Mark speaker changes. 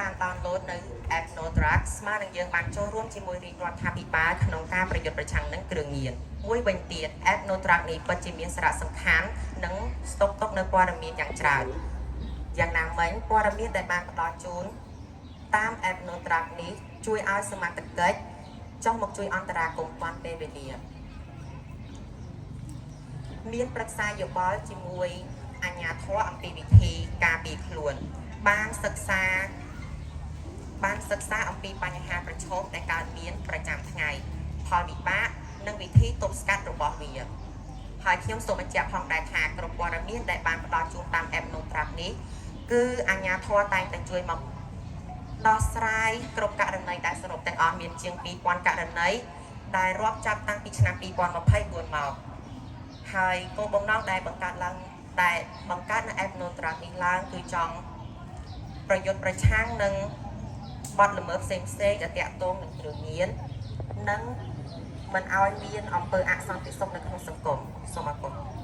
Speaker 1: បាន download នៅ app No Drug ស្មើនឹងយើងបានចូលរួមជាមួយរាជរដ្ឋាភិបាលក្នុងការប្រយុទ្ធប្រឆាំងនឹងគ្រឿងញៀនមួយវិញទៀត app No Drug នេះពិតជាមានសារៈសំខាន់និងស្តុកទុកនៅព័ត៌មានយ៉ាងច្រើនយ៉ាងណាមិញព័ត៌មានដែលបានផ្ដល់ជូនតាម app No Drug នេះជួយឲ្យសមត្ថកិច្ចចុះមកជួយអន្តរាគមន៍ទាន់ពេលវេលា មានប្រឹក្សាយោបល់ជាមួយអាជ្ញាធរអំពីវិធីការពារខ្លួន បានសិក្សាអំពីបញ្ហាប្រឈមដែលកើតមានប្រចាំថ្ងៃ ផលវិបាកនិងវិធីទប់ស្កាត់របស់វា ហើយខ្ញុំសូមបញ្ជាក់ផងដែរថាគ្រប់ព័ត៌មានដែលបានផ្ដល់ជូនតាម app No Drug នេះគឺអាជ្ញាធរតែងតែជួយមកដោះស្រាយគ្រប់ករណីដែលសរុបទាំងអស់មានជាង2000ករណីដែលរាប់ចាប់តាំងពីឆ្នាំ2024មក ហើយគោលបំណងដែលបង្កើតឡើងដែលបង្កើតនៅ app No Drug នេះឡើងគឺចង់ប្រយុទ្ធប្រឆាំងនឹងបទល្មើសផ្សេងផ្សេងៗដែលតាក់ទងនឹងគ្រឿងញៀននិងមិនឲ្យមានអំពើអសន្តិសុខនៅក្នុងសង្គមសូមអរគុណ។